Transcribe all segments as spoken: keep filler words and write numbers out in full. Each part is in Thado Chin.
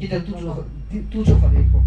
Tu chu, tu chu khat le ko.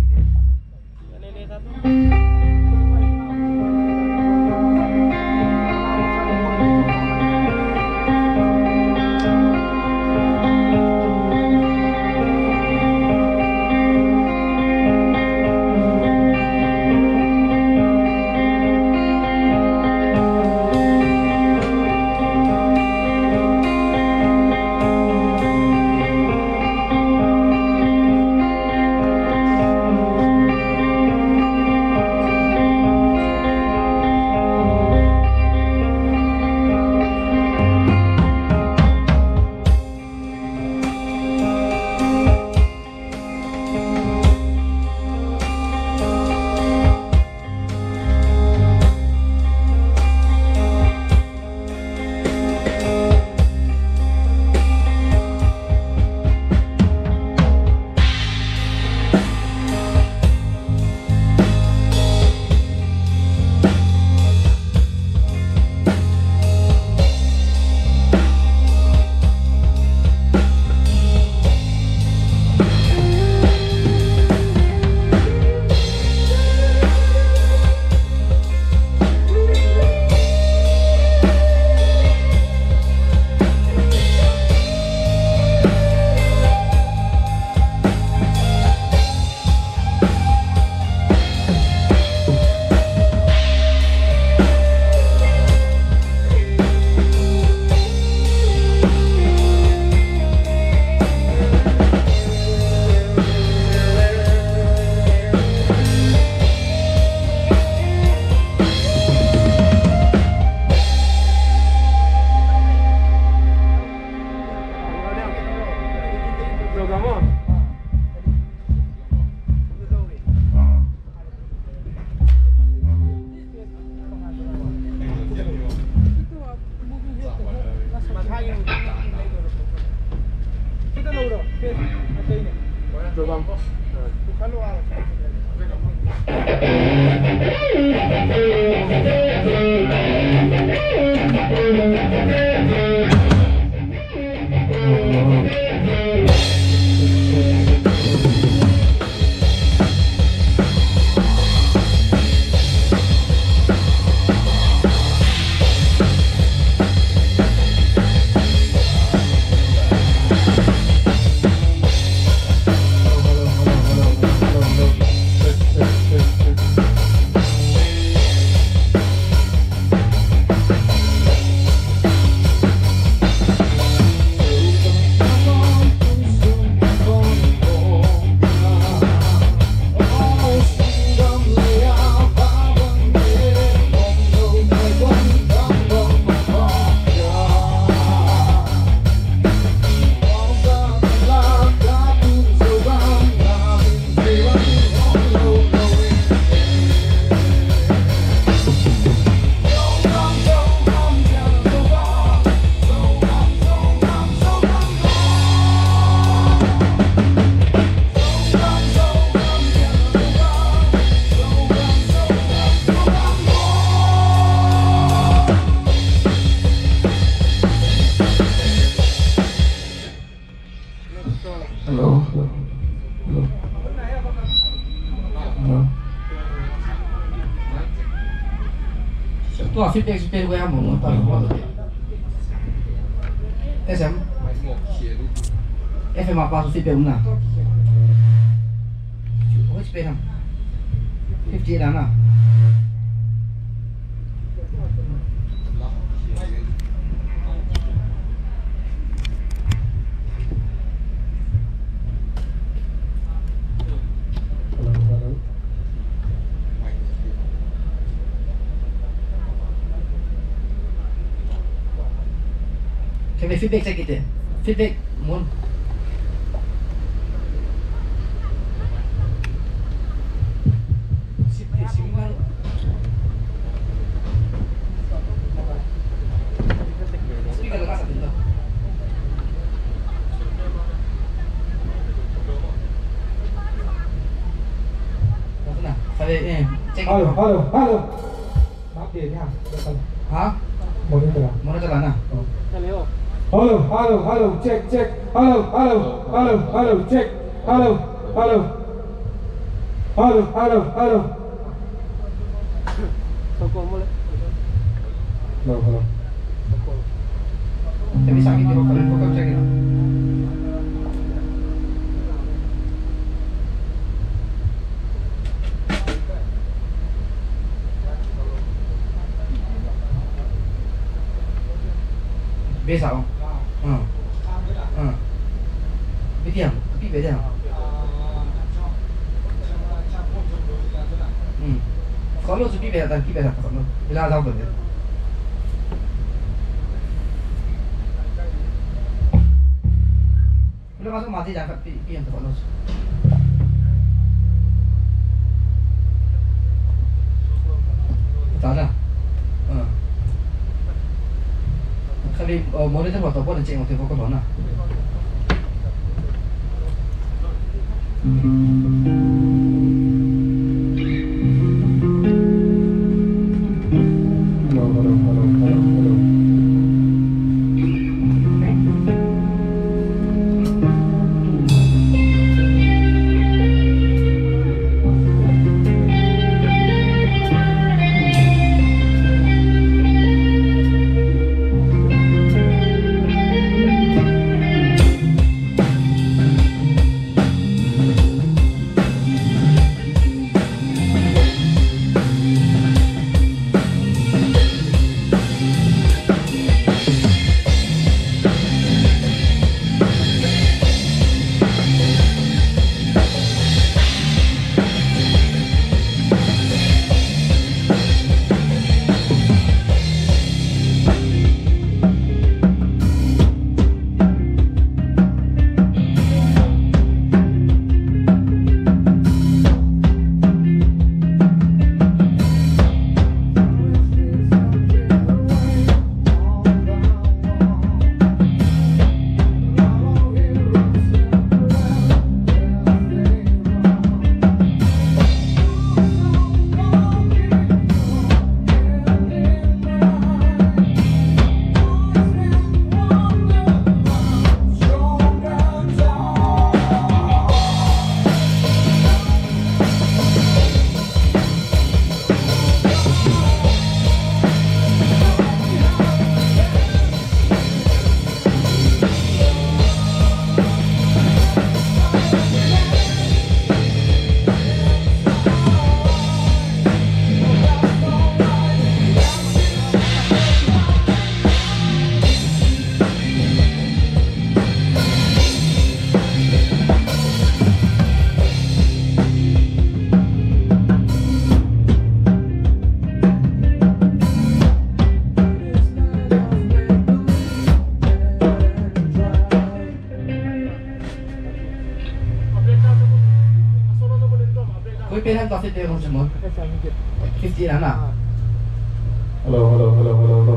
Hello. Hello. Hello. Tua feedback, feedback ko ya mo mo ta mo. S M. F M a pa feedback um na. Which page ham? Fifty-eight na. Hello, hello. Can we feedback check it? Feedback, Mon. Hello, hello, hello. Ha? Monitor. Monitor na. Hello, hello, hello, check, check. Hello, hello, hello, hello, check. Hello. Hello. Hello, hello, hello. Hello, hello. Bass ah. Hmm. Hmm. Medium, kapi medium. Hmm. Kolo chu pi medium, pi medium, kolo. Ila jao to. Ula ka so mati jan khat pi, pi ang tawh lo. Ta da. Ah. Kali, oh, monitor ho to pon check mo te ko ko na. Hello, hello, hello, hello, hello. Koi pen han ta fit pe kong chimon. Fifty na na. Hello, hello, hello, hello, hello.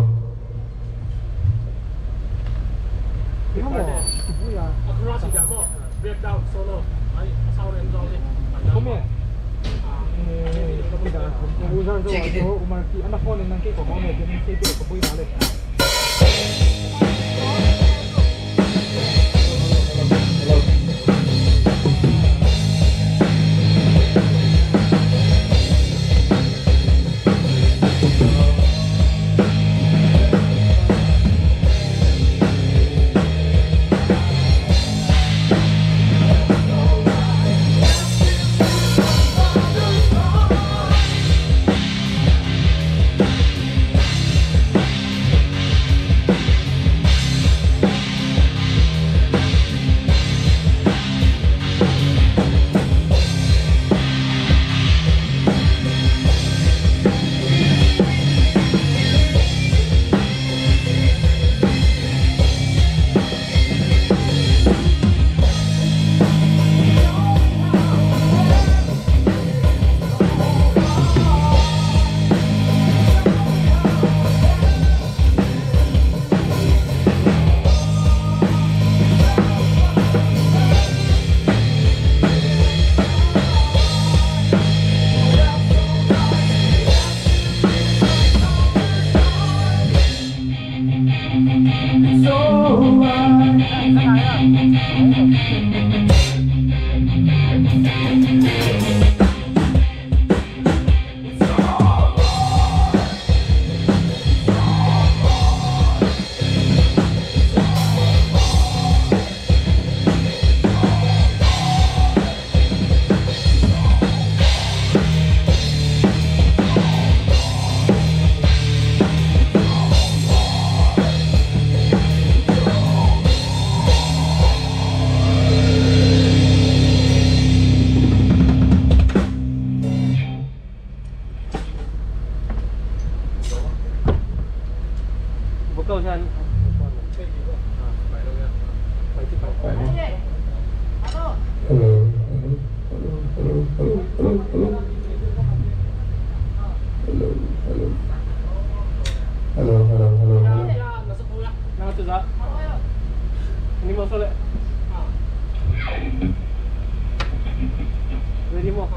Check it in. Hello, hello, hello, hello, hello, hello, hello, hello, hello, hello, hello, hello. Hello, hello. Hello, hello, hello, hello. Nang tu za. Ni mo sole. Ready mo.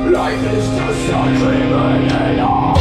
Life is just a dream in the dark.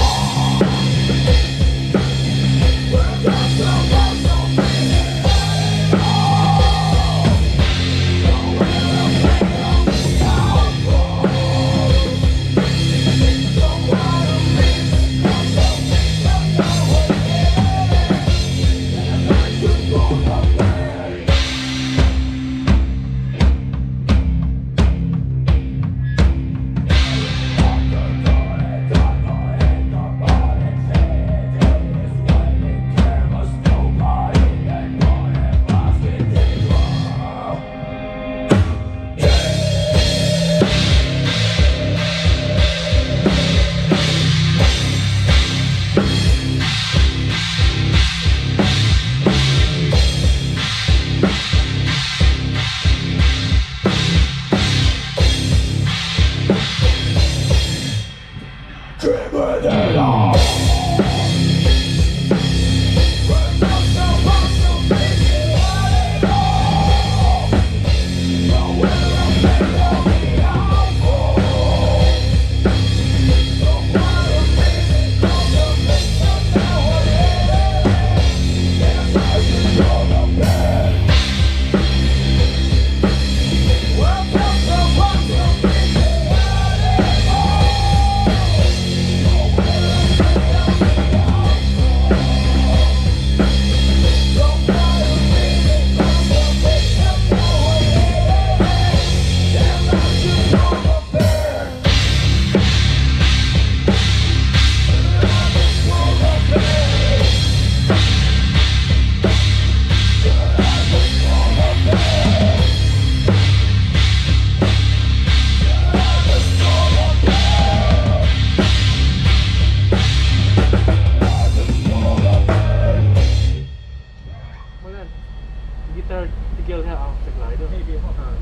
Guitar tigel he a sek lai do. Maybe, huh? Ah.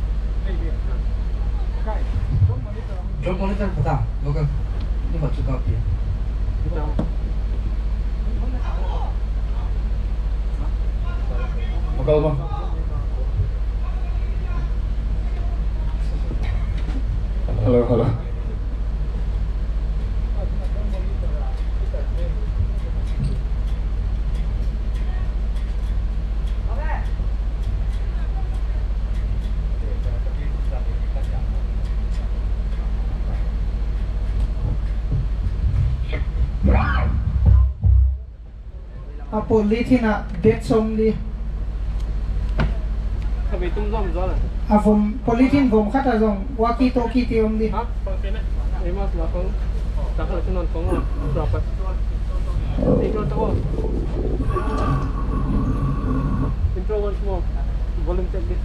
Maybe. Ah. Kai, drum monitor pata, vocal. Ni ho chu copy. Guitar. Vocal ba. Hello, hello. A polythene a date som di. Ka be tum zom zo la. A vom, polythene vom khat a jong walkie talkie ti om di. Ha? Amos la kong. Ta kala sinon kong. Drop. Intro to. Intro once more. Volume check di.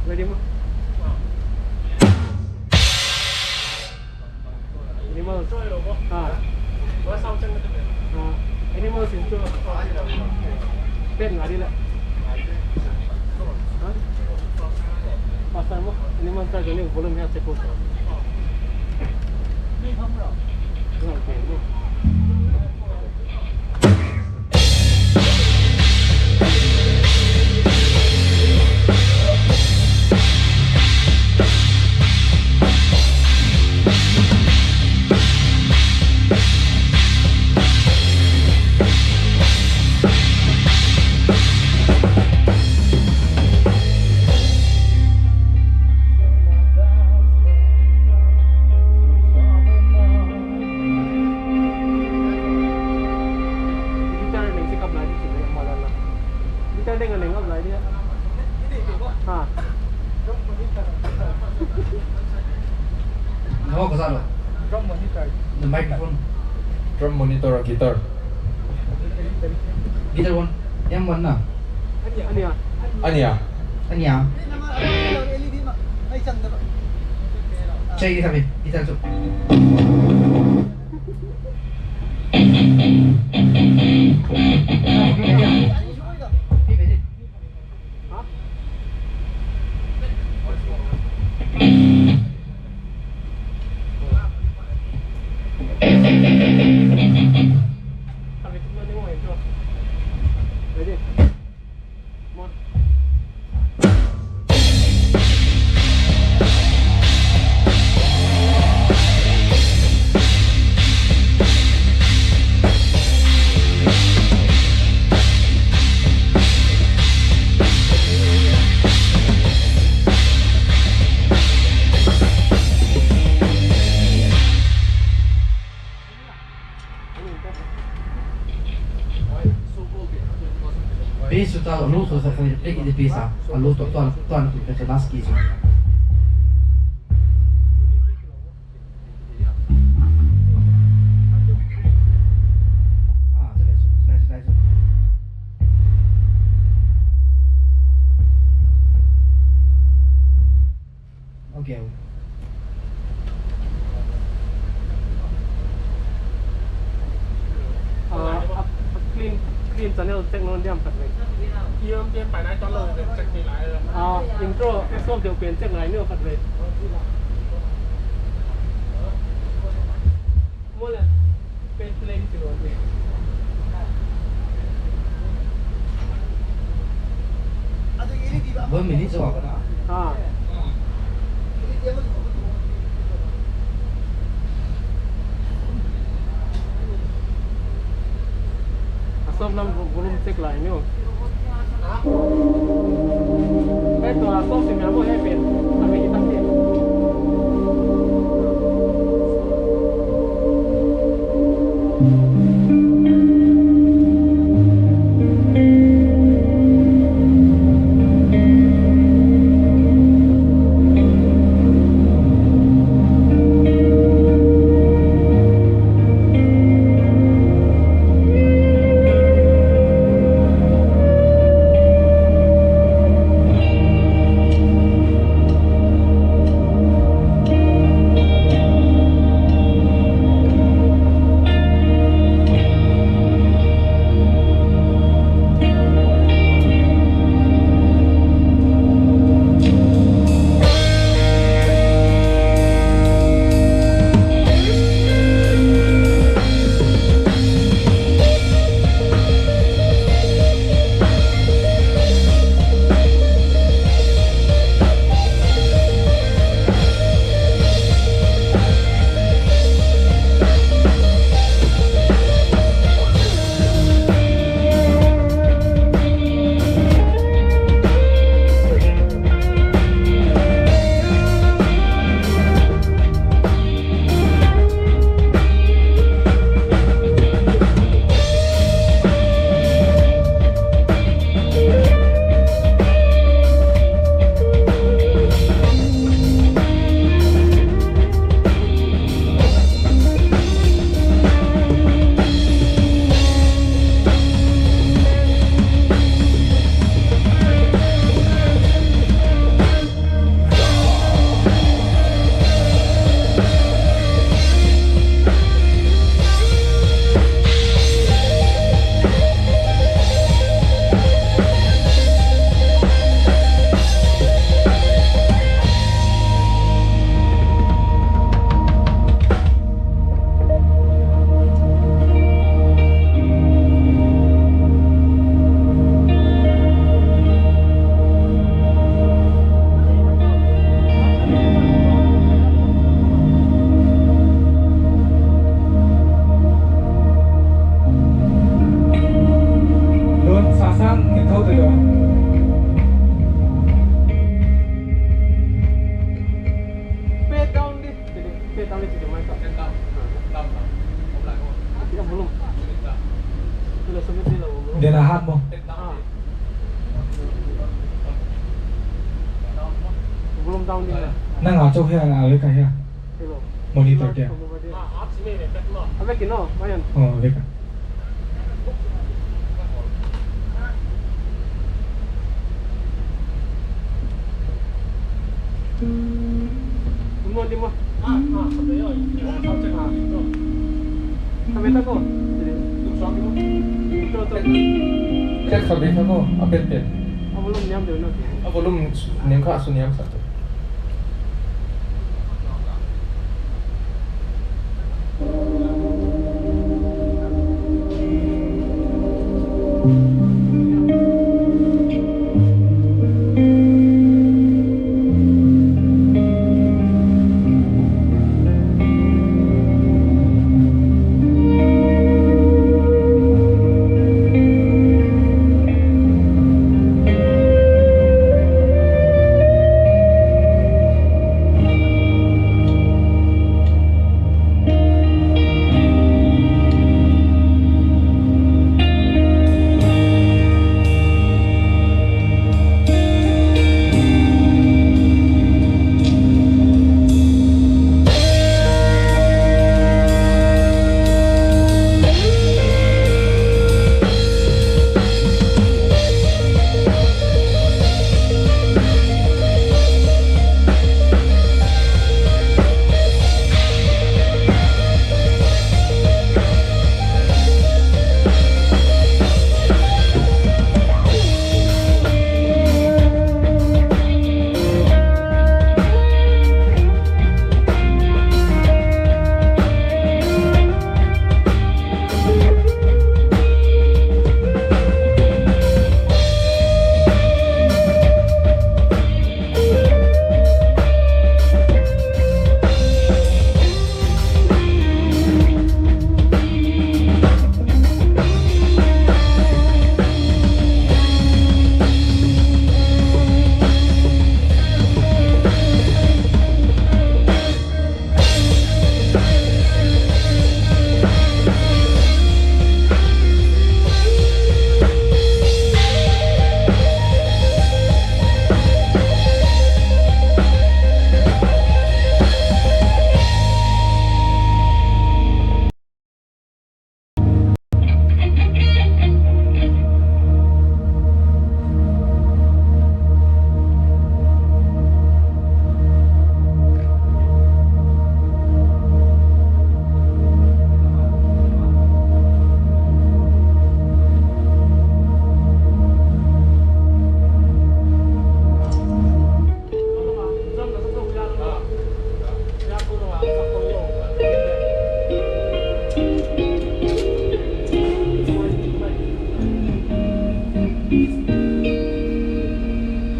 Ready mo? Animals. Ah. Ah. Animals intro. Pet ngari la. Ha? Pasal mo. Animals ta jani volume ya check ko. Okay mo. Guitar leng si kap lai di si leng ma la la. Guitar leng a leng kap lai di. Ha. Nawa ko sa lo. Drum monitor. The microphone. Drum monitor, guitar. Guitar one. Yang one na. Ania. Ania. Ania. Ania. Check guitar, guitar tu. Ready? Bass chu ta, a low to sa, sa, play the bass a, a low to, to, to, to, to, last key chu. Ah, sa, sa, sa, sa, sa. Okay. Ah, ah, clean, clean channel check non diam khat ve. Iam te pai nai ton lo ve check te lai. Ah, intro, som deu pen check nai ni khat ve. Mo le, pen play ni ti lo ni. One minute so. Ha. A som lam vo-, volume check lai ni o. Kin thou to yo. Pet down di. Pet down di, pet down di, mai ka. Pet down. Down, down. Ati ang volume. Pet down. Pila sa miti la volume. Dia na hat mo. Pet down. Ah. Volume down di la. Nang a chou hia, a le ka hia. Hello. Monitor dia. Ave kino, mayan. Oh, ave ka. Mo di mo. Kami ta ko. Ito, ito. Check sabi ka ko, apet pet. A volume niam deu na. A volume niam ka, asu niam sa.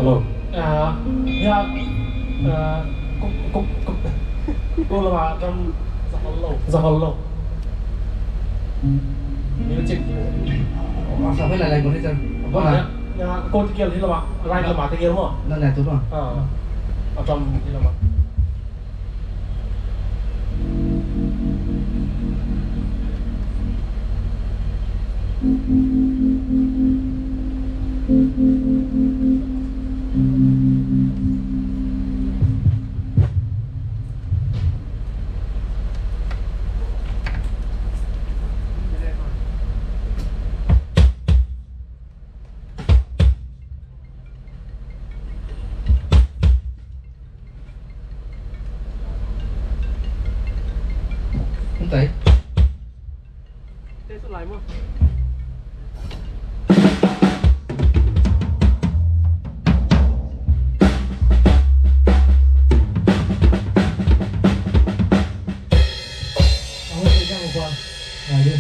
Hello. Ah, ya, ah, ko, ko, ko, ko lama drum zahol lou. Zahol lou. Music. Asa phai lai lai ko ni chan. Bo na. Ya, ya, ko ti gel hi lama, right lama ti gel mo. Na na tu mo. Ah. A drum hi lama. Hung tai. Test lai mo. Ahung test mo pa. Ngai di.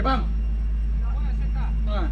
Bang. Ah.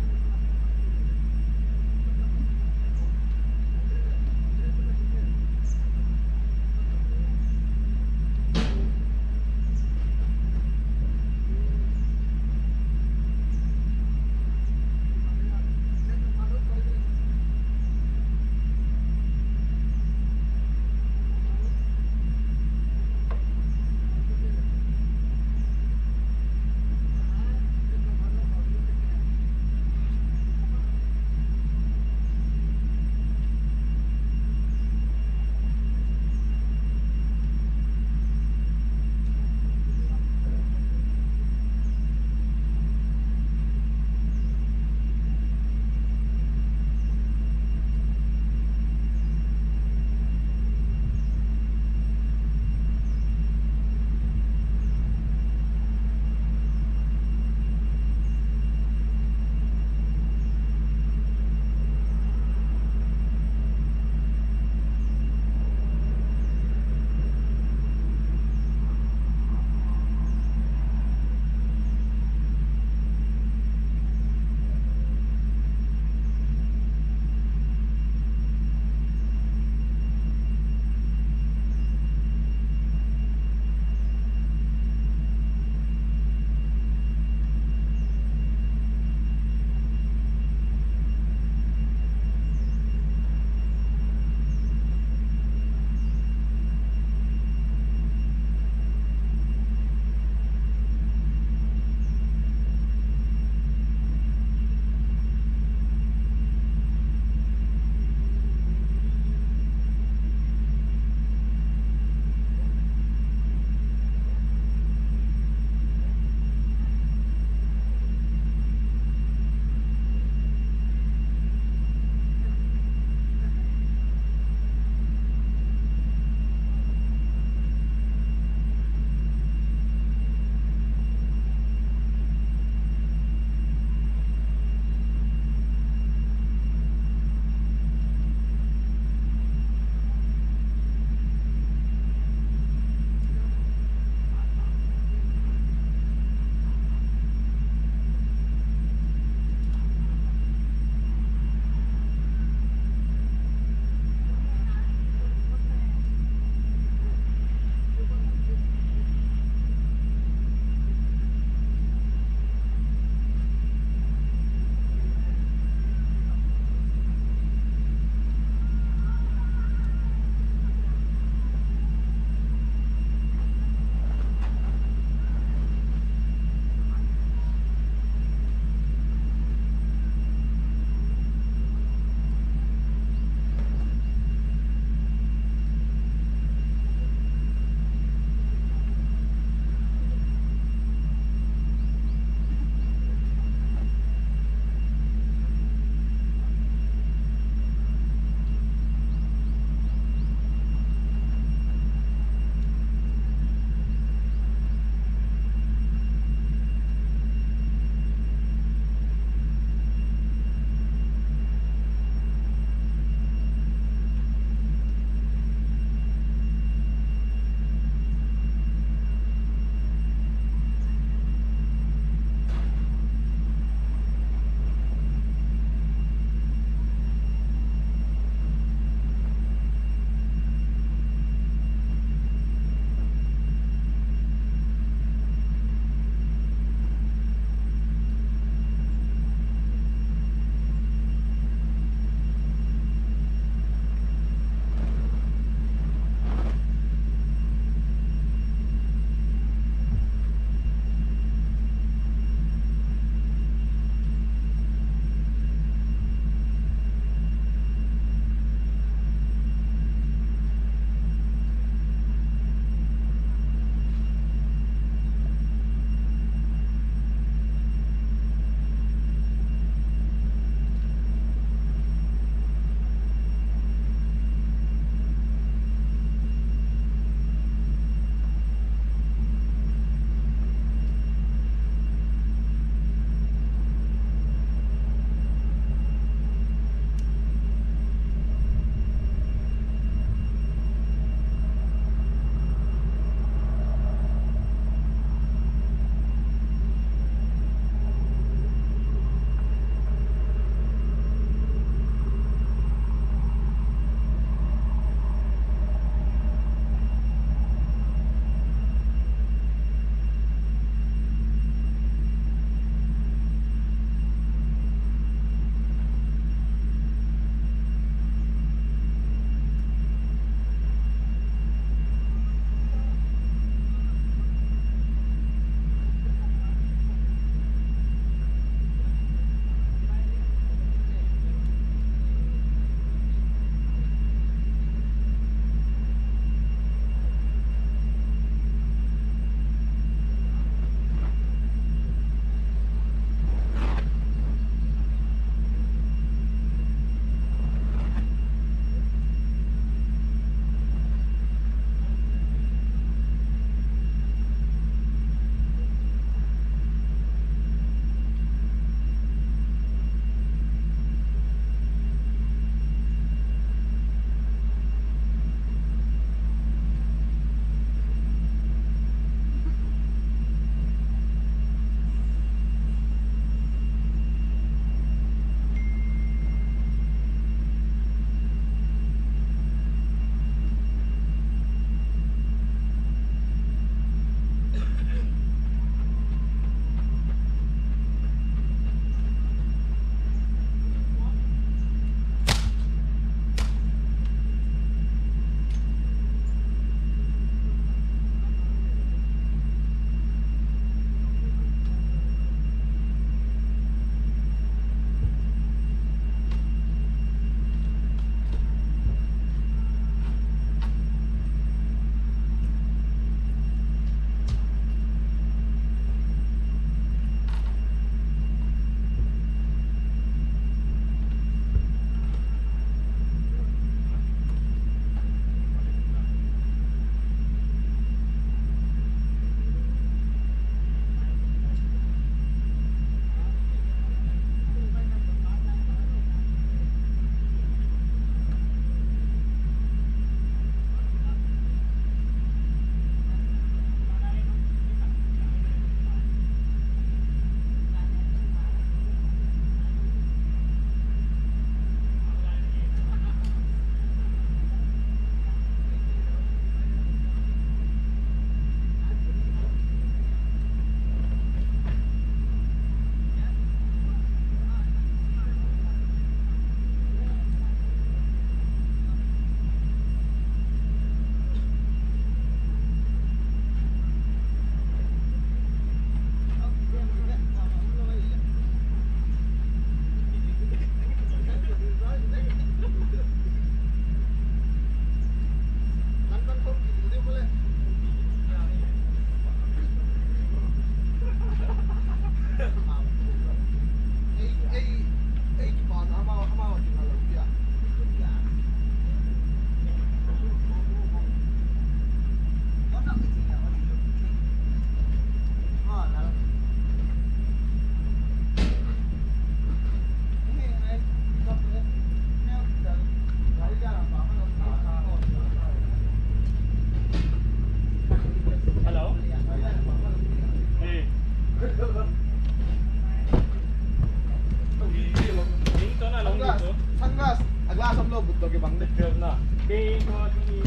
Class am lo but to ke bang de. Twelve na. Kei ko ni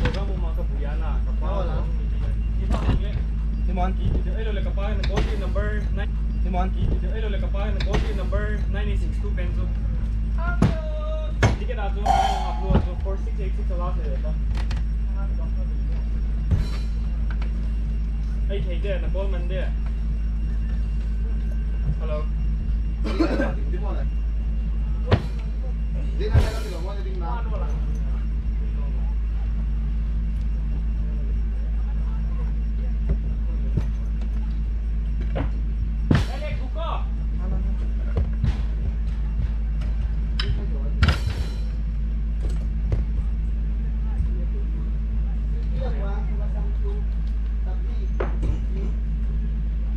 program ma ka buya na. Ka pa. Wala. Ni ba le. Ni man. Ki ki ai lo le ka pa na call number nine. Ni man. Ki ki ai lo le ka pa na call number nine eight six two Benzo. Ticket a jo upload jo four six eight six a last le ta. Ai thei de na call man de. Hello.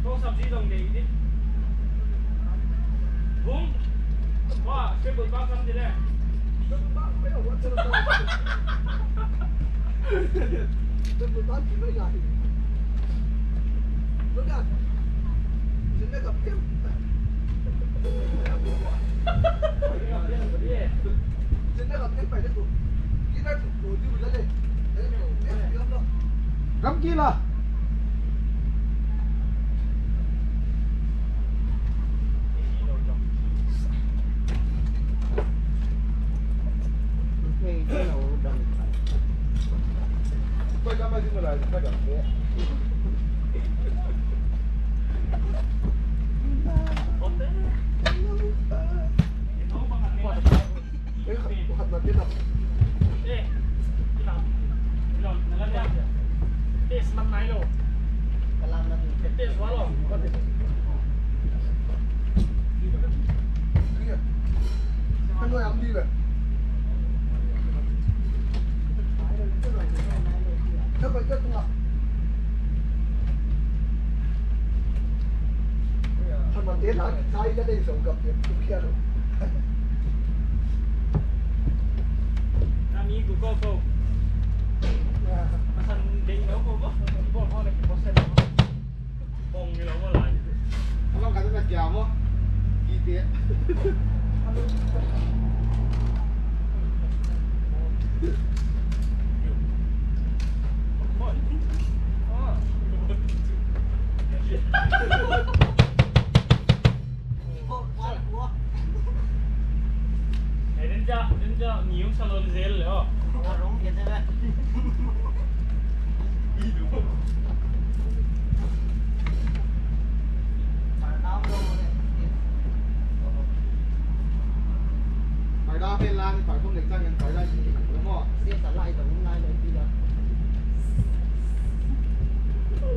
Ko sabji dong de ni. Bung. Wah, simple bang sam de le. Simple bang, simple bang, simple bang. Ram kila.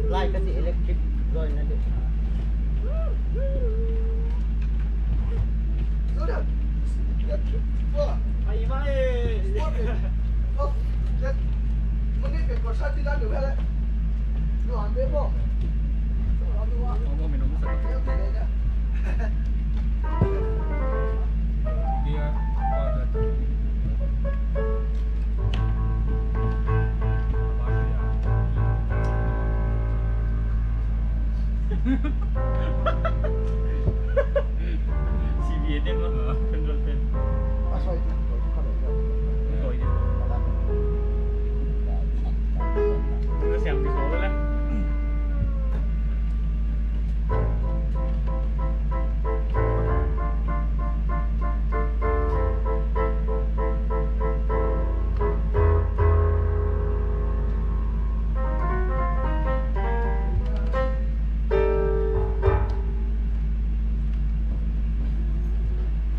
Lai kasi electric join na di.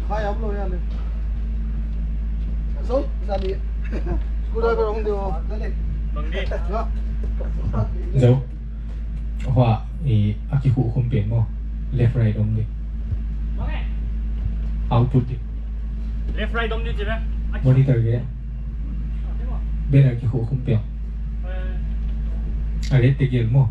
Hai, hap lo ya le. So, sani. Screwdriver hung deu. Bang ni. Ya. Zo. Hua, i, akikhukhum pen mo. Left right om di. Output di. Left right om di, chibe. Monitor ke. Banner kikhukhum pen. A red te gel mo.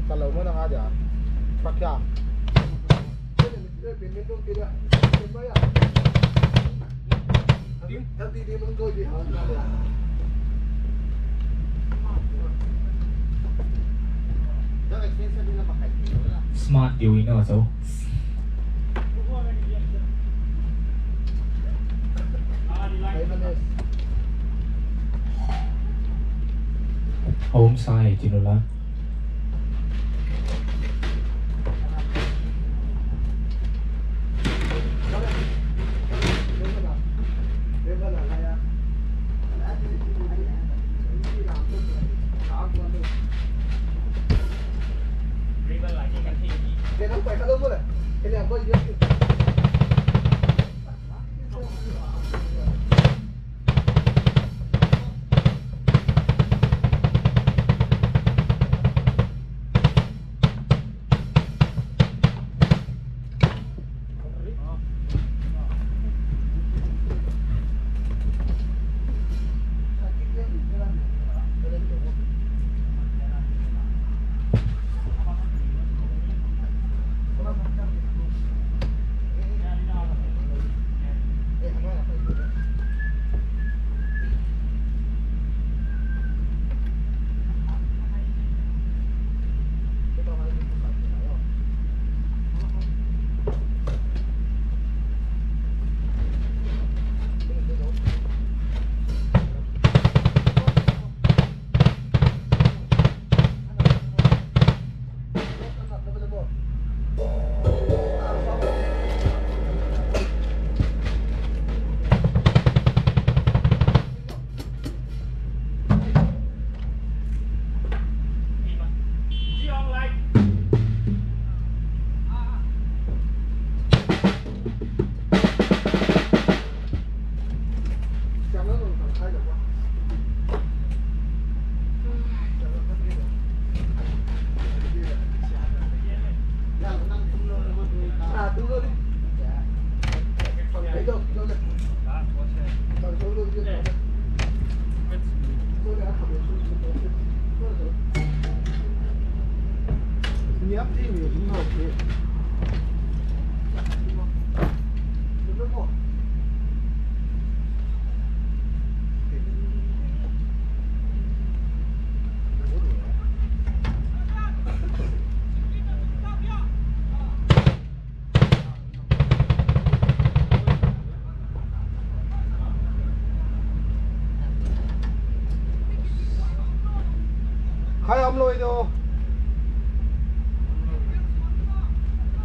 Kalau mana aja. Pakya. Smart diu ina chu. Home side, you know, la. Khai ham loi do.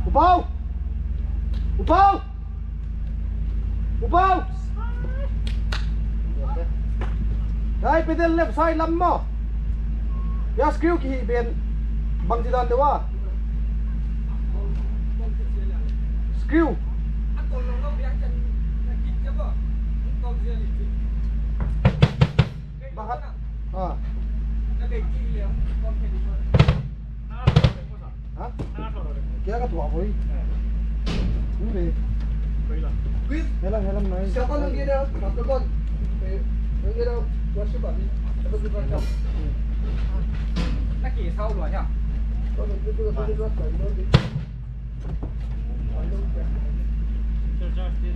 Upau! Upau! Upau! Dai pedal left side lam mo. Ya screw kihi ben bang ti dan de wa. Screw. Bahat. Ah. Ha? Kaya ka tuwa ko eh. Hindi. Helam, helam na eh. Siapa lagi ada? Masukkan. Eh, yang dia ada. Siapa ni? Siapa tu kan? Lagi sao lo ya. Kalau itu tu, itu tu, itu tu.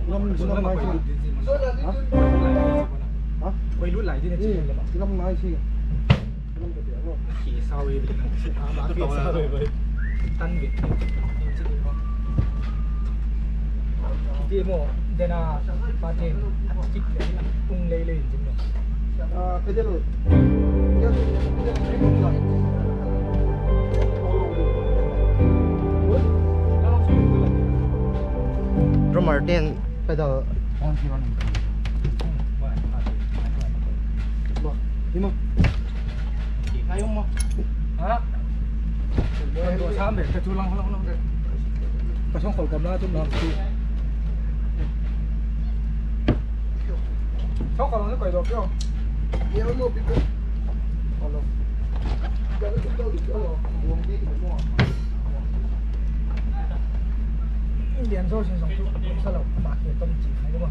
Lam, lam nai si. Ha? Ha? Lam nai si. Lam ka dia mo. Ki sao e. Tan ge. Ki mo dena pati tung lei lei jin mo. Drummer ten pedal on si on. Ba, ima. Ki kayo mo. Ha? Ko sam be, ka chu lang lang lang. Ka song kol kam la chu lang chu. Song kol lang ko do kyo. Ye mo bi ko. Kol lo. Indian so sin song tu sa lo ma ke tom chi hai ma.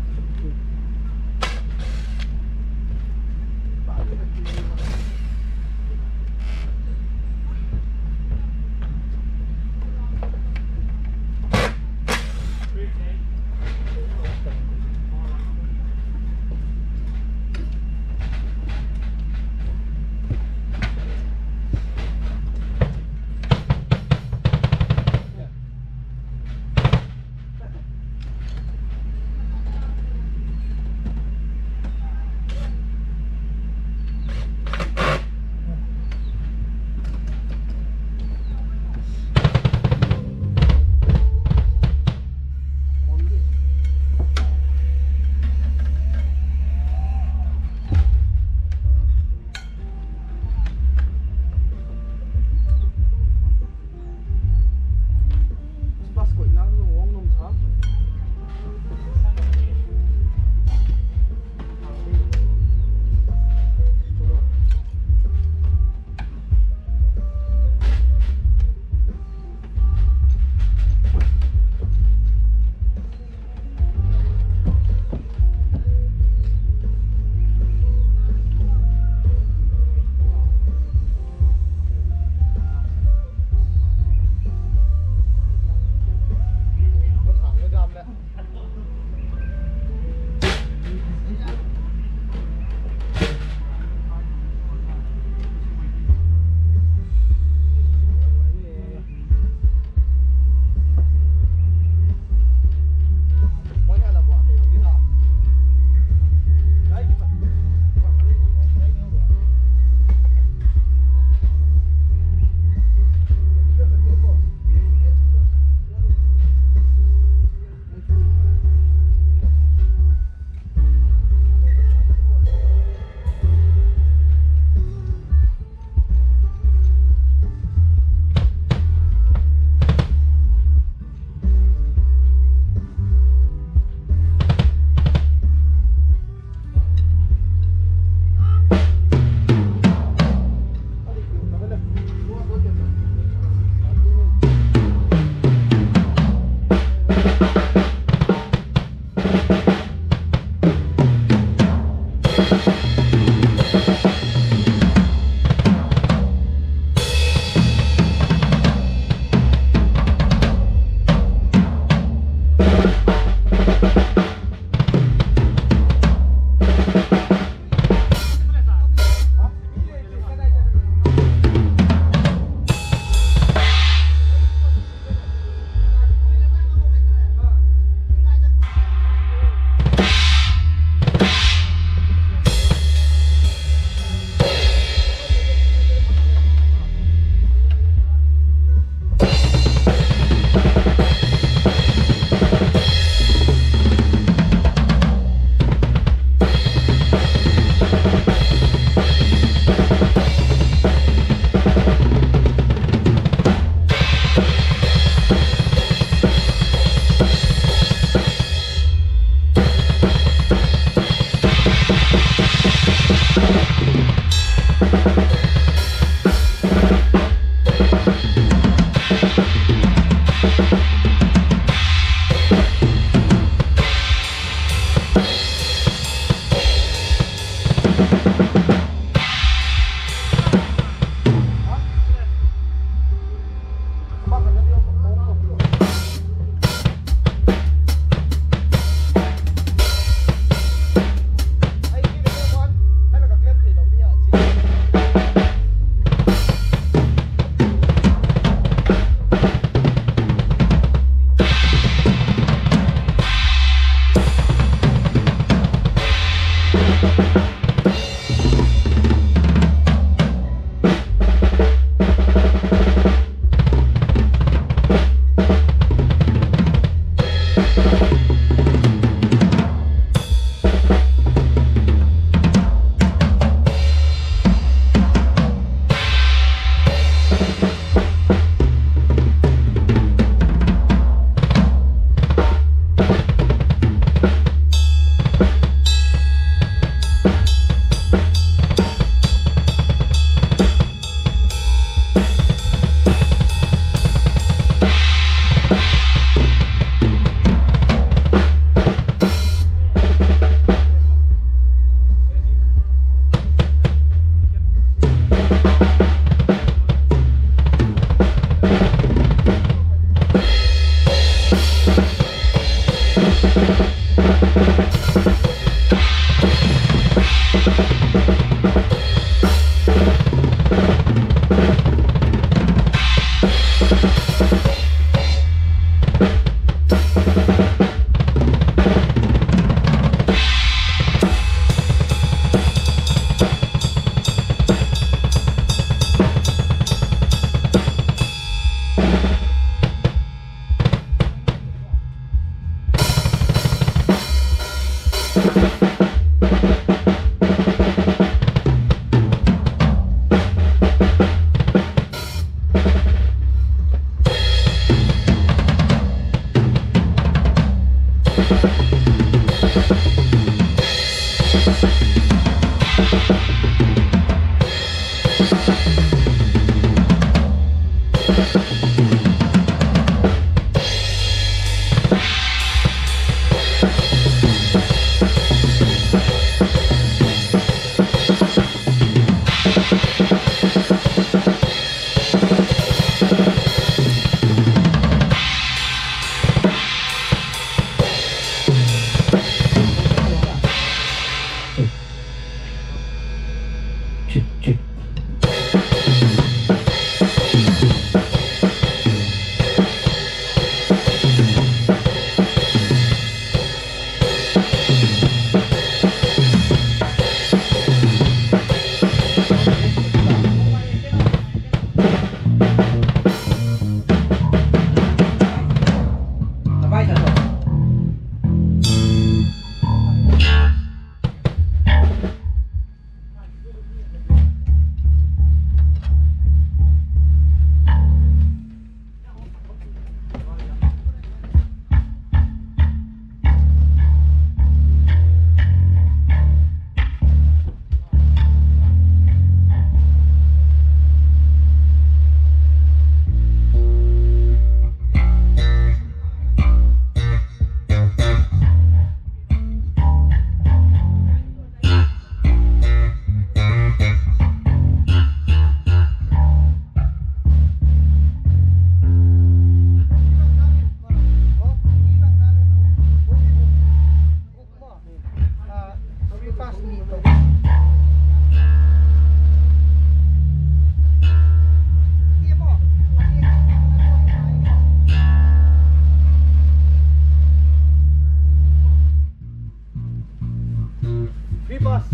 Free pass.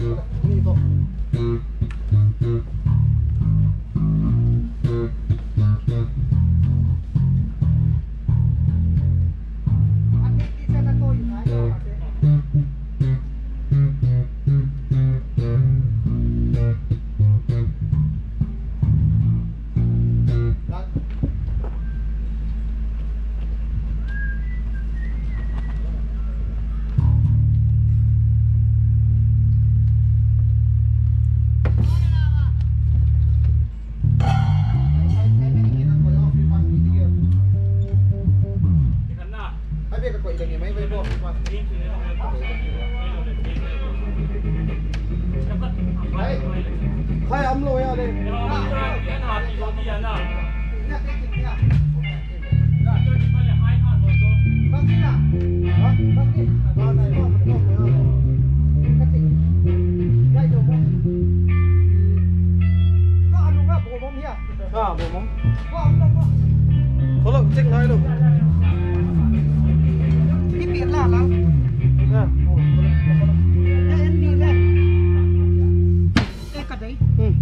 Ni to. Hai, am lo ya le. Ah, bo mo. Ko lo, check ngai lo. Ni pi la la. Ah. Ya, en ni le. Te ka dei. Hmm.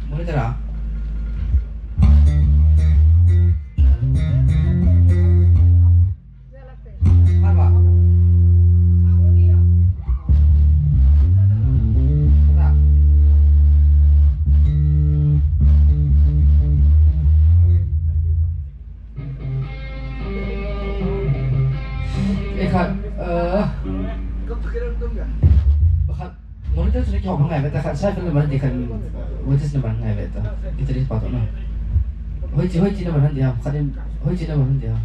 Monitor a? Apa? Eh, khat, eh, khat, monitor chu kihong ngai ve ta, khat, side panel man di khat, eh, voltage na man ngai ve ta, guitarist pa to na. Hoiche, hoiche na man han di ham, khat in, hoiche na man han di ham.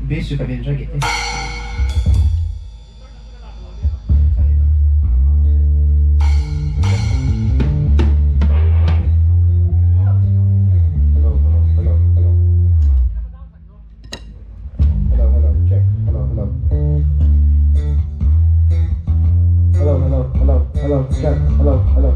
Bass chu ka ben ra ke. Hello, hello, hello, hello. Hello, hello, check. Hello, hello. Hello, hello, hello, hello, check. Hello, hello.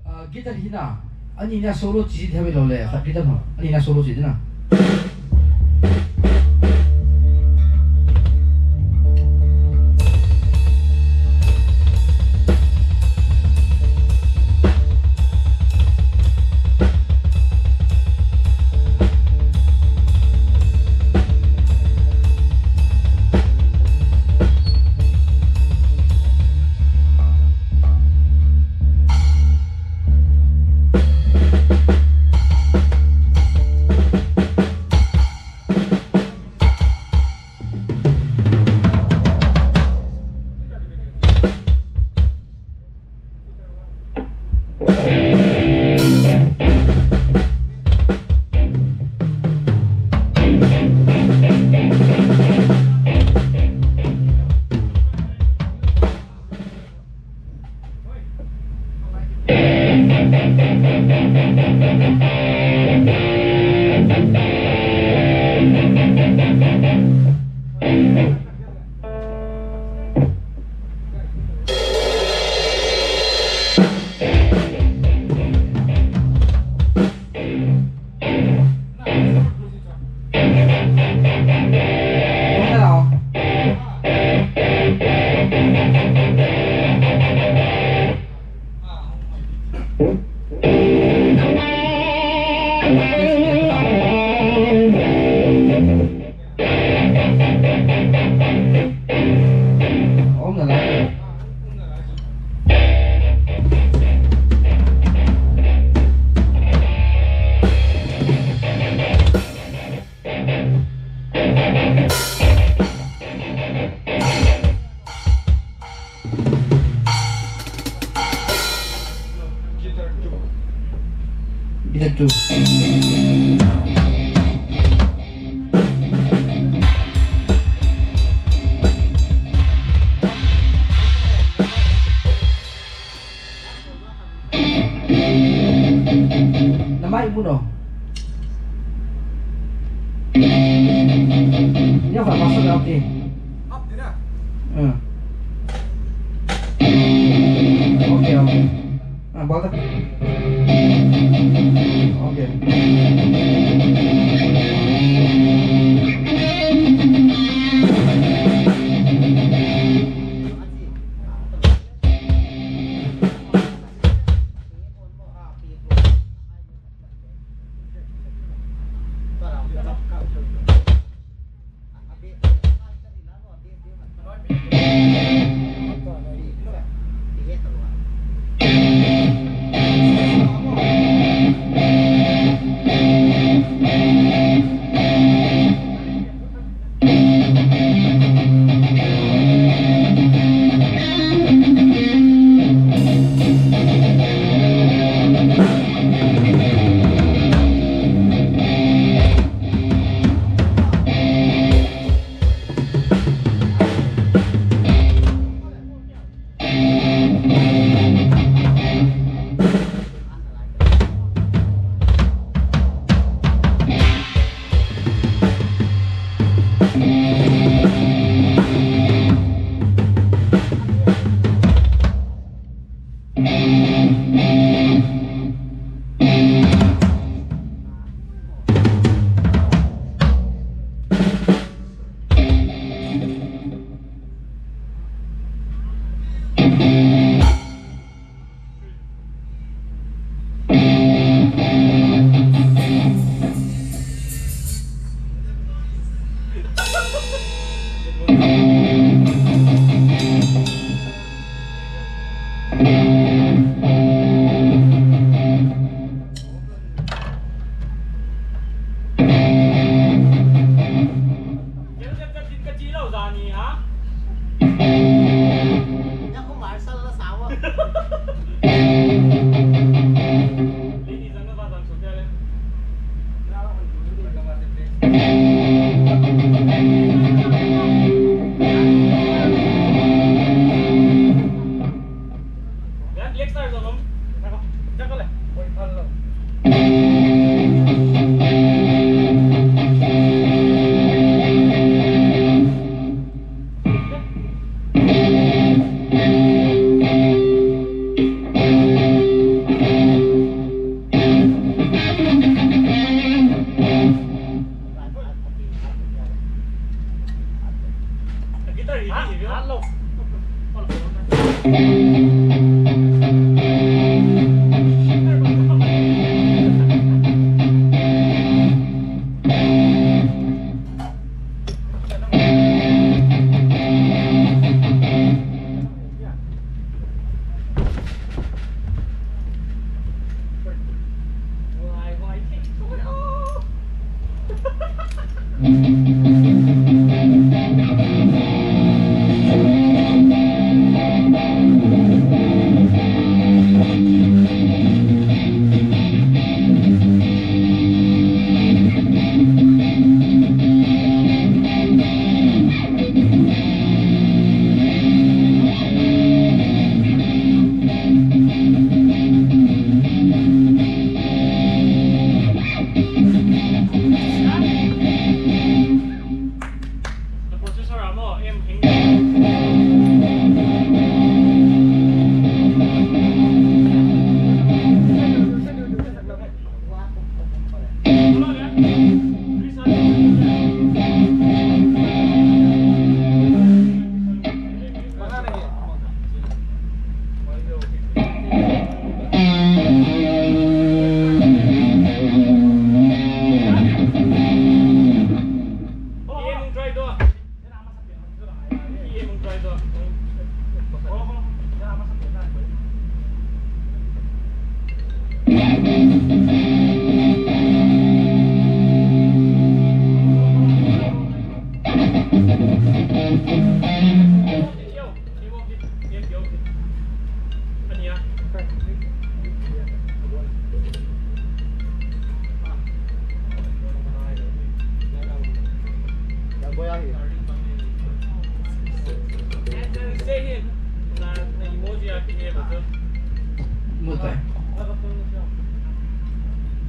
Ah, guitar hina, ani na solo chi the lo le, khat guitar ho, ani na solo chi na. Guitar two. Namai muno. Nya kha pasal up di. Up di na. Hmm. Okay, okay. Ah, bol da. Okay.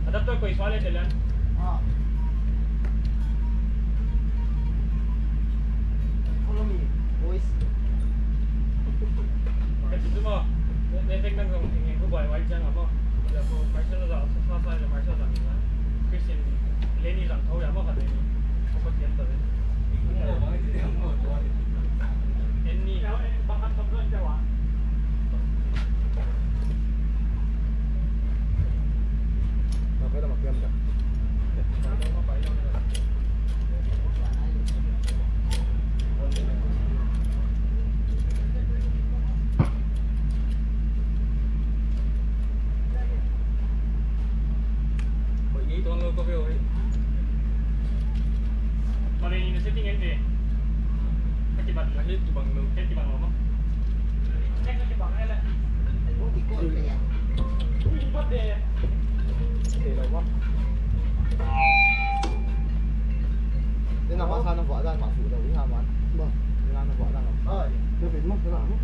Adapter koi swale telan. Ah. Follow me, boys. Kasi tu mo, ne tek nang kong tingin ko bai wai jang amo. Ya ko Marshall la sa sa sa Marshall la. Christian Lenny lang thau ya mo ka Lenny. Ko ko tiyan to. Annie. Ina pa sa na vah dan ma su lo, ina man. Ba. Ina na vah dan. Ai, ke pe mo, ke la mo.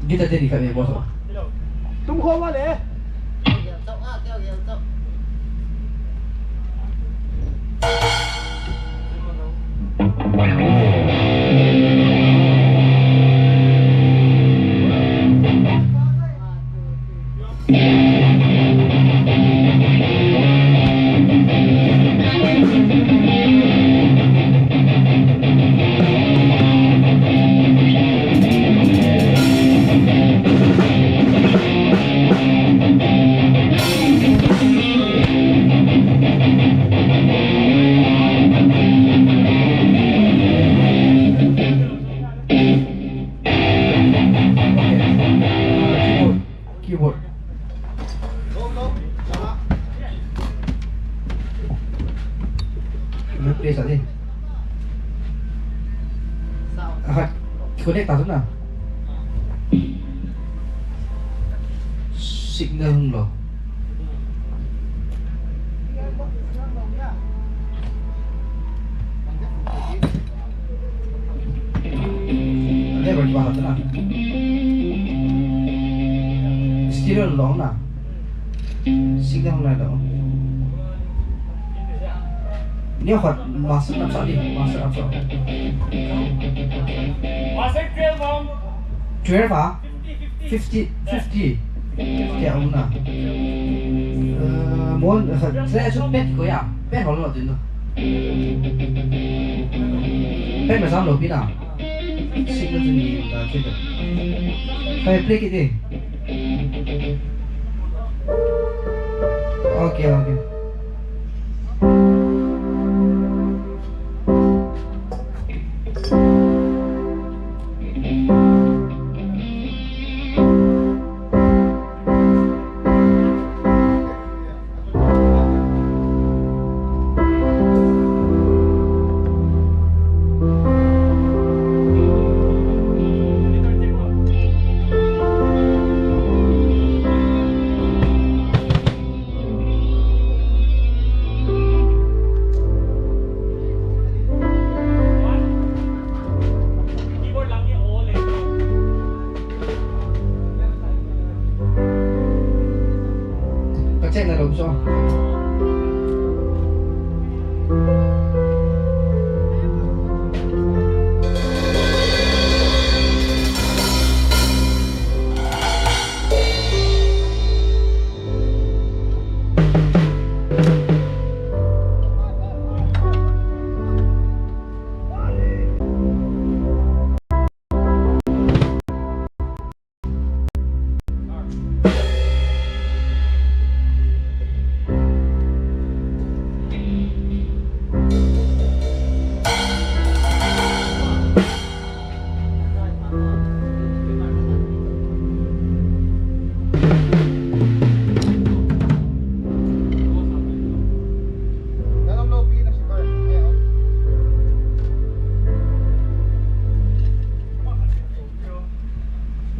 Guitar te ni khat ve boss. Tum kho va le. Keyboard. Replace adi. Aha, connect ta na. Signal hung lo. Level ba hat na. Stereo lo na. Signal na lo. Ni hot master na sa di, master up sa. Master twelve ham. Twelve ah? Fifty, fifty. Fifty. Fifty a um na. Eh, mon, eh, sa, sa, sa, pet ko ya. Pet hol lo tin do. Pet ma sam lo pi na. Signal tu ni da che do. Koi play kit di. Okay, okay. Ka check na lou so.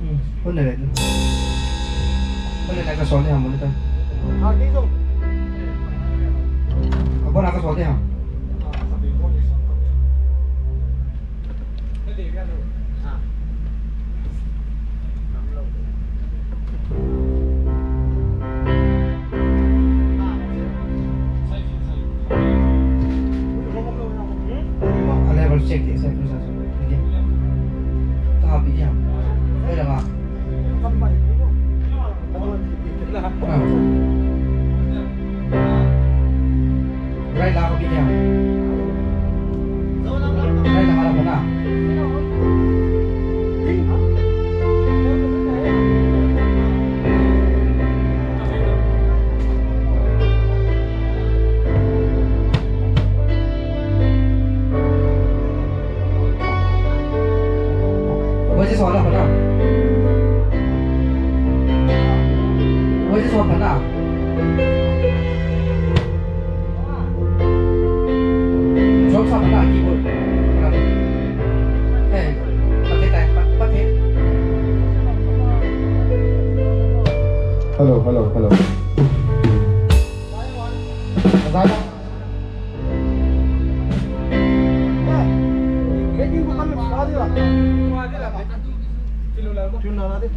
Hmm, hon le. Hon le na ka sol de ham, hon le ta. Ha, ki jong. Abon na ka sol de ham. A level check di, sa, sa, sa. Sige. Tabi diam. Pwede ba? Ah. Right lang ako, bigyan. Right lang ako na. Wajah soal apa nak? Wajah soal apa nak? Soal apa nak? Keyboard. Eh, pakai tay, pa-, pakai. Hello, hello, hello. Azana. Tune la de.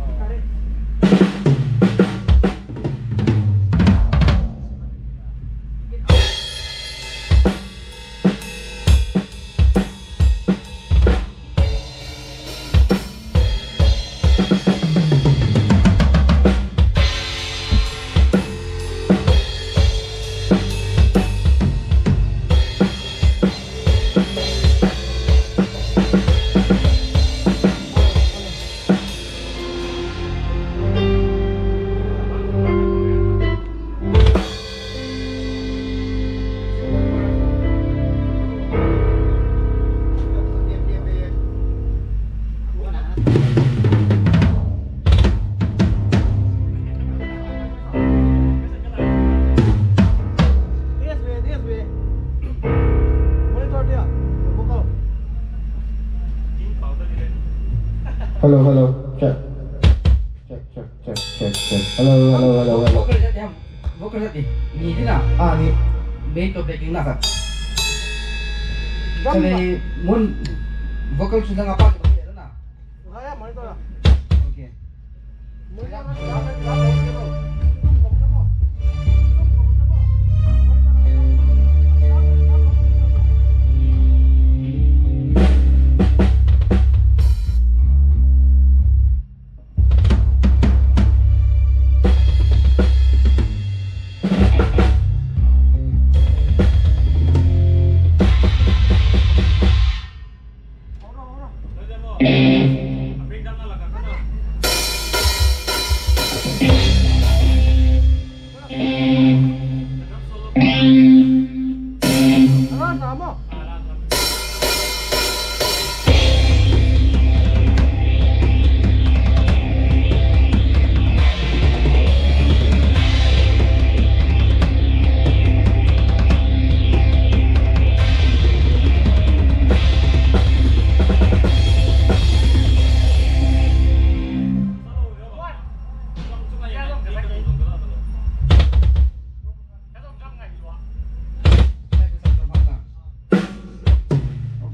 Hello, hello. Check. Check, check, check, check, check. Hello, hello, hello, hello. Vocal set ham. Vocal set ni. Ni ding na. Ah, ni. Main to backing na khat. Drum. Sale mun vocal chu lang apa ki na. Okay.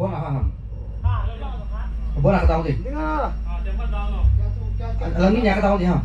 Abon a kha ham. Abon a kha down di. Alang ni nia kha down di ham.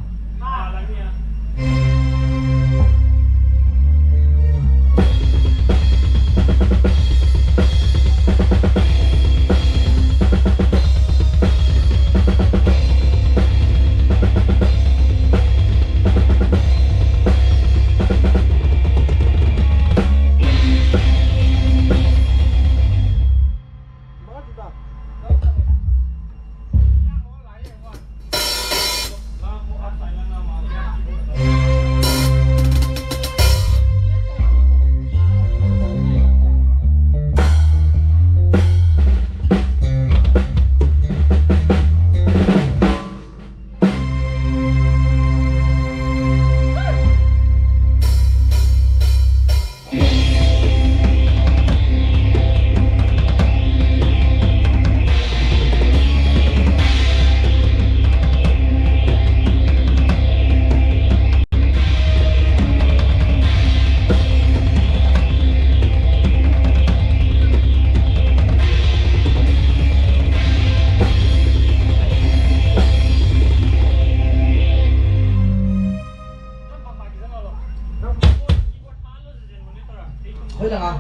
Hoi langa.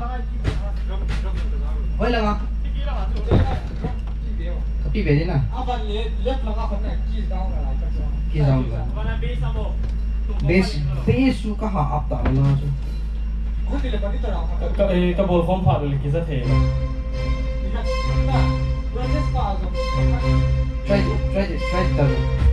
Hoi langa. Kapi be ni na. Key down la. Bass, bass chu ka ha up ta la chu. Ka, eh, ka bol khom phat le kija thei. Try it, try it, try it.